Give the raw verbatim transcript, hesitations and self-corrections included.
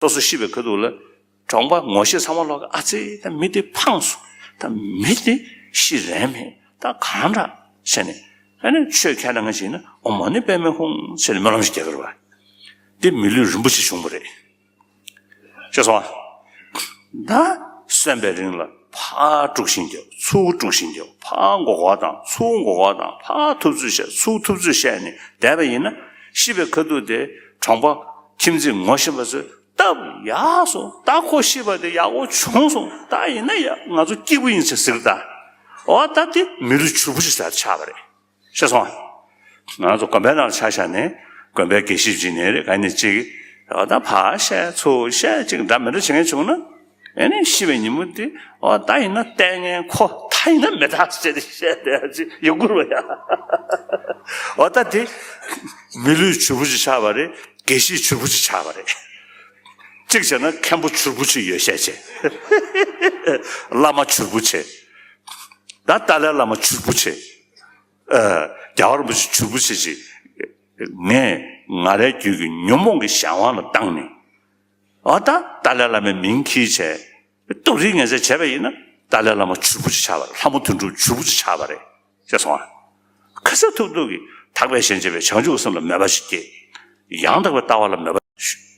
སོ་སོ་ཤི་བའི་ཁ་ཐུག་ལ་གྲོང་པ་ངོ་ཤེས་ཚང་མ་ལོག་གི་ཨ་ཙི་ད་མི་དེ་ཕངས་སོང་། ད་མི་དེ་ཤི་རན་མེད། ད་གང་འདྲ་བྱས་ནས་ཨ་ནི་ཆོས་ཁས་ལེན་མཁན་ཞིག་ཡིན་ན་ཨོཾ་མ་ཎི་པདྨེ་ཧཱུྃ་ཟེར་ནས་སྨོན་ལམ་ཞིག་རྒྱག་གི་རེད་བ། འདི་མི་ལུས་རིན་པོ་ཆེ་བྱུང་བ་རེད། ཤེས་སོང་ང་། ད་གསོན་པའི་རིང་ལ་ཕར་དཀྲུག་ཤིང་རྒྱག་ཚུར་དཀྲུག་ཤིང་རྒྱག་ཕར་མགོ་སྐོར་བཏང་ཚུར་མགོ་སྐོར་བཏང་ཕར་ཐུབ་ཚོད་བཤད་ཚུར་ཐུབ་ཚོད་བཤད་ནས་བསྡད་པ་ཡིན་ན། ཤི་བའི་ཁ་ཐུག་དེ་གྲོང་པ་ཁྱིམ་མཚེས་ངོ་ཤེས་པ་ཚོས་སྟབས་ཡག་སོང་། ད་ཁོ་ཤི་བ་དེ་ཡག་པོ་བྱུང་སོང་། ད་ཡིན་ན་ཡ་ང་ཚོ་སྐྱིད་པོ་ཡིན་ཟེར་ཟེར་ད། འོ་ད་དེ་མི་ལུས་ཕྱུར་བུ་ཞིག་ཆགས་པ་རེད། ཤེས་སོང་ང་། ང་ཚོ་དགོན་པའི་ནང་ལ་ཆ་བཞག་ནས་དགོན་པའི་དགེ་བཤེས་ཅིག་ནས་རེད་ག་ནས་ཅིག་ཨ་ད་ཕར་བཤད་ཚུར་བཤད་ཅིག་འདྲ་མི་འདྲ་བྱེད་མཁན་བྱུང་ན། ཨེ་ནས་ཤི་བའི་ཉིན་མོ་དེ་ཨོ་ད་ཡིན་ན་ལྟས་ངན་ཁོ་ད་ཡིན་ན་མི་ད་བྱས་ཏེ་བཤད་བསྡད་ཅིག་ཡོང་གི་རེད་ཡ། ཨོ་ད་དེ་མི་ལུས་ཕྱུར་བུ་ཅིག་ཆགས་པ་རེད། དགེ་བཤེས་ཕྱུར་བུ་ཅིག་ཆགས་པ་རེད། གཅིག་བྱས་ན་མཁན་པོ་ཕྱུར་བུ་ཅིག་ཡོད་བཤད་བྱས། བླ་མ་ཕྱུར་བུ་བྱས། ད་ཏཱ་ལའི་བླ་མ་ཕྱུར་བུ་བྱས། ཨ། རྒྱལ་བ་རིན་པོ་ཆེ་ཕྱུར་བུ་ཆེ་ཆེ། ངས་ང་རའི་རྒྱུད་ཀྱི་ཉོན་མོངས་ཀྱི་གཞན་དབང་ལ་བཏང་ནས། ཨ་ད་ཏཱ་ལའི་བླ་མའི་མིང་འཁྱེར་བྱས། སྡུག་རུས་ངན་ཚད་བྱས་པ་ཡིན་ན་ཏཱ་ལའི་བླ་མ་ཕྱུར་བུ་ཅིག་ཆགས་པ་རེད། ལྷ་མོ་དོན་གྲུབ་ཕྱུར་བུ་ཅིག་ཆགས་པ་རེད། ཤེས་སོང་ང་། ག་ཚོད་ཐུབ་ཐུབ་ཀྱིས་ཐེག་པས་གཞན་གཅེས་པའི་བྱང་ཆུབ་སེམས་ལ་མོས་པ་ཞིག་སྐྱེ། ཡང་དག་པའི་ལྟ་བ་ལ་མོས་པ།